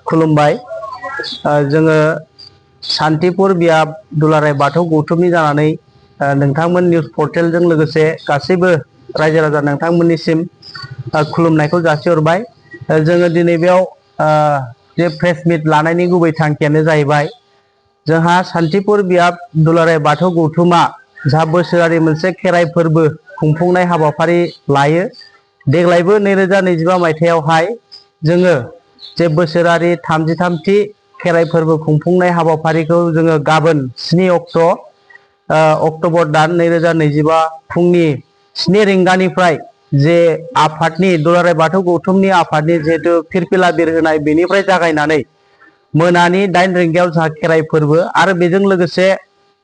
खुलुमबाय जोङो सान्तिपुर बियाब दुलाराय बाथौ गौथुमनि जानानै नोंथांमोन निउस पर्टेलजों लोगोसे गासैबो रायजो राजा नोंथांमोननिसिम खुलुमनायखौ जासिहरबाय। जोङो दिनै बेयाव जे प्रेस मिट लानायनि गुबै थांखियानो जाहैबाय जोंहा सान्तिपुर बियाब दुलाराय बाथौ गौथुमा जा बोसोरारि मोनसे खेराइ फोरबो खुंफुंनाय हाबाफारि लायो। देग्लायबो 2025 मायथाइयावहाय जोङो जे बोसोरारि 33थि खेराइ फोरबो खुंफुंनाय हाबाफारिखौ जोङो गाबोन 7 अक्ट'बर दान 2025 फुंनि 7 रिंगानिफ्राय जे आफादनि दुलाराय बाथौ गौथुमनि आफादनि जिहेतु फिरफिला बिरहोनाय बेनिफ्राय जागायनानै मोनानि 8 रिंगायाव जोंहा खेराइ फोरबो आरो बेजों लोगोसे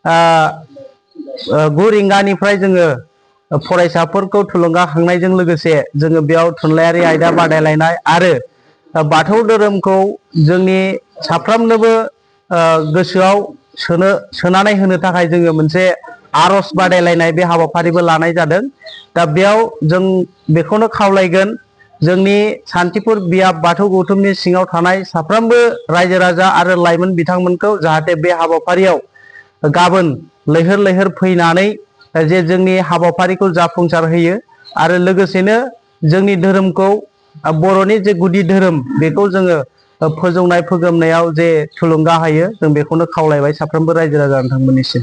9 रिंगानिफ्राय जोङो फरायसाफोरखौ थुलुंगाखांनायजों लोगोसे जोङो बेयाव थुनलाइयारि आयदा बादायलायनाय आरो बाथौ धोरोमखौ जोंनि साफ्रोमनोबो गोसोआव सोनानै होनो थाखाय जोङो मोनसे आरज बादायलायनाय बे हाबाफारिबो लानाय जादों। दा बेयाव जों बेखौनो खावलायगोन जोंनि सान्तिपुर बियाब बाथौ गौथुमनि सिङाव थानाय साफ्रोमबो रायजो राजा आरो लाइमोन बिथांमोनखौ जाहाथे बे हाबाफारियाव गाबोन लैहोर लैहोर फैनानै जे जोंनि हाबाफारिखौ जाफुंसार होयो आरो लोगोसेनो जोंनि धोरोमखौ बर'नि जे गुदि धोरोम बेखौ जोङो फोजौनाय फोगोमनायाव जे थुलुंगा होयो जों बेखौनो खावलायबाय साफ्रोमबो रायजो राजा नोंथांमोननिसिम।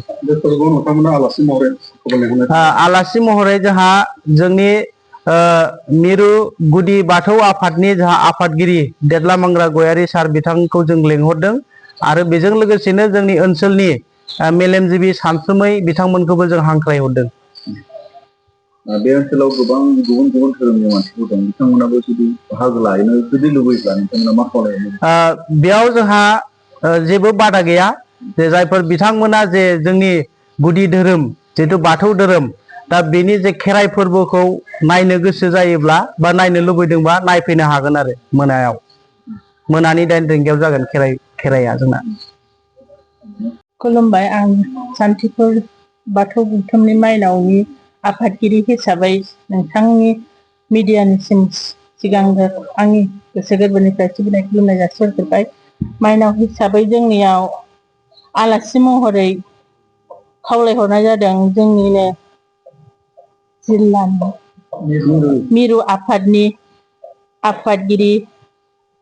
आलासि महरै जोंहा जोंनि मिरु गुदि बाथौ आफादनि जोंहा आफादगिरि देदला मांग्रा गयारि सार बिथांखौ जों लेंहरदों आरो बेजों लोगोसेनो जोंनि ओनसोलनि मेलेमजिबि सानसुमै बिथांमोनखौबो जों हांख्रायहरदों। बे ओनसोलाव गोबां गुबुन गुबुन धोरोमनि मानसिफोर दं, बिथांमोनाबो जुदि बाहागो लानो जुदि लुबैब्ला नोंथांमोना मा खालामो? बेयाव जोंहा जेबो बादा गैया जे जायफोर बिथांमोना जे जोंनि गुदि धोरोम जिहेथु बाथौ धोरोम दा बेनि जे खेराइ फोरबोखौ नायनो गोसो जायोब्ला बा नायनो लुबैदोंबा नायफैनो हागोन आरो मोनायाव मोनानि 8 रिंगायाव जागोन खेराइया जोंना। खुलुमबाय, आं सान्तिपुर बाथौ गौथुमनि माइनावनि आफादगिरि हिसाबै नोंथांनि मिडियानिसिम सिगांग्रो आंनि गोसो गोरबोनिफ्राय सिबिनाय खुलुमनाय जासिहरबाय। माइनाव हिसाबै जोंनियाव आलासि महरै खावलायहरनाय जादों जोंनिनो जिल्लानि मिरु आफादनि आफादगिरि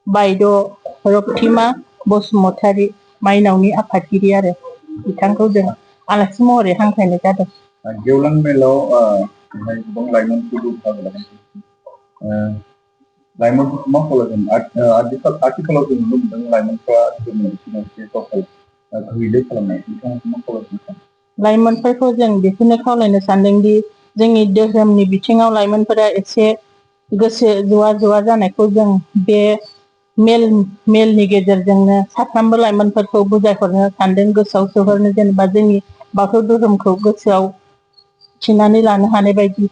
बायद' रक्तिमा बसुमतारी माइनावनि आफादगिरि आरो बिथांखौ जों आलासि महरै हांख्रायनाय जादों। गेवलां मेलाव गोबां लाइमोनफोरबो बाहागो लादों। लाइमोनफोरखौ मा खावलायगोन? आथिखालाव जों नुनो मोनदों लाइमोनफ्रा गैले खालामनाय, बिथांमोनखौ मा खावलायगोन? लाइमोनफोरखौ जों बेखौनो खावलायनो सानदोंदि जोंनि धोरोमनि बिथिङाव लाइमोनफोरा एसे गोसो ज'आ जानायखौ जों बे मेलनि गेजेरजोंनो साफ्रोमबो लाइमोनफोरखौ बुजायहरनो सानदों, गोसोआव सोहरनो, जेनेबा जोंनि बाथौ धोरोमखौ गोसोआव थिनानै लानो हानाय बायदि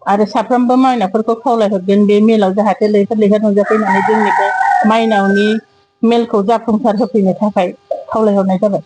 आरो साफ्रोमबो माइनावफोरखौ खावलायहरगोन बे मेलाव जाहाथे लैहोर लैहोर नुजाफैनानै जोंनि बे माइनावनि मेलखौ जाफुंसार होफैनो थाखाय खावलायहरनाय जाबाय।